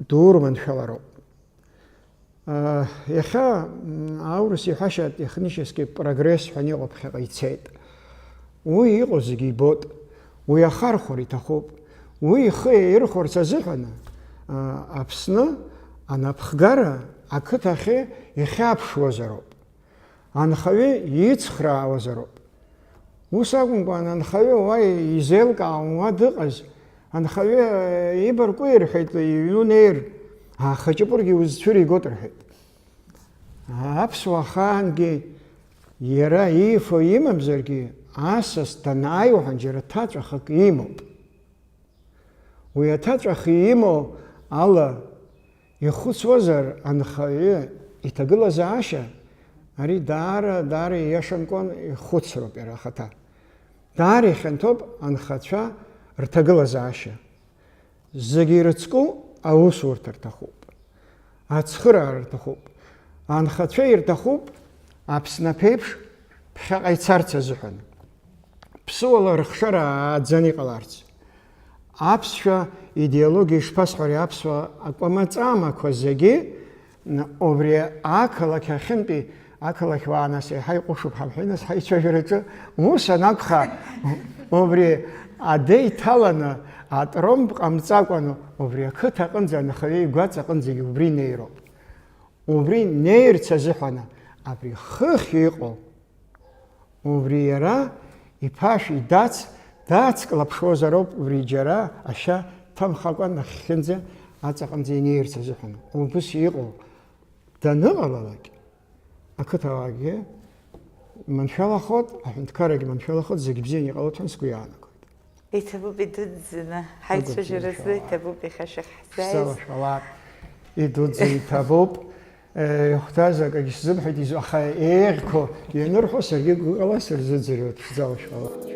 дурманшәалароуп. Иахьа, м, аурыс иҳәашьа технический прогресс ҳәа иҟоу ԥхьаҟа ицеит. Уи иҟоу зегьы ибоит. Уи ахархәара иҭахуп. Уи ихы иаирхәарц азыҳәан, а, Аԥсны анапхгара ақыҭахьы ихьаԥшуазароуп. Анхаҩы ицхраауазароуп. Ус акәымкәан, анхаҩы уа изеилкаауам уа дыҟаз, анхаҩы, э, ибаркуи рҳәеит, иҩну неир, аха ҷапыргьы узцәыригоит рҳәеит. Аԥсуа ахаангьы иара иифо имамзаргьы, асас данааиуа џьара ҭаҵәахак имоуп. Уи аҭаҵәах имоу ала ихәыцуазар анхаҩы иҭагылазаашьа, ари даара, даара ииашамкәан ихәыцроуп иара ахаҭа. Даара ихьанҭоуп анхацәа рҭагылазаашьа. Зегьы ирыцку аусурҭа рҭахуп. Ацхыраара рҭахуп. Анхацәа ирҭахуп Аԥсны аԥеиԥш ԥхьаҟа ицарц азыҳәан. Ԥсыуала рыхшара ааӡаны иҟаларц. Аԥсшәа идеологиа ишԥасҳәари, аԥсуа акәамаҵамақәа зегьы, н-, убри ақалақь ахьынтәи, ақалақь уаа нас еиҳа иҟәышуп ҳамҳәеи, нас ҳаицәажәараҿы ус анакәха, убри адәы иҭаланы, атромб ҟамҵакәан, убри ақыҭа аҟынӡа, анхаҩы игәаҵа аҟынӡагьы убри инеироуп. Убри неирц азыҳәан абри хыхь иҟоу, убри иара иԥашә идац, дацклаԥшуазароуп убри џьара ашьа ҭамхакәа нахьхьынӡа аҵаҟынӡа инеирц азыҳәан. Убыс иҟоу даныҟалалак, ақыҭауаагьы маншәалахоит, аҳәынҭқаррагьы маншәалахоит, зегь бзианы иҟалоит ҳәа сгәы иаанагоит. Иҭабуп идуӡӡаны ҳаицәажәаразы, иҭабуп иахьа шәахьҳзааиз. Шәзалашәалак, идуӡӡаны иҭабуп. Ихәҭаз акагьы сзымҳәеит, изу-, аха еиӷьқәоу ианырҳәо саргьы гәыкала сырзыӡырҩуеит, шәзалашәалак.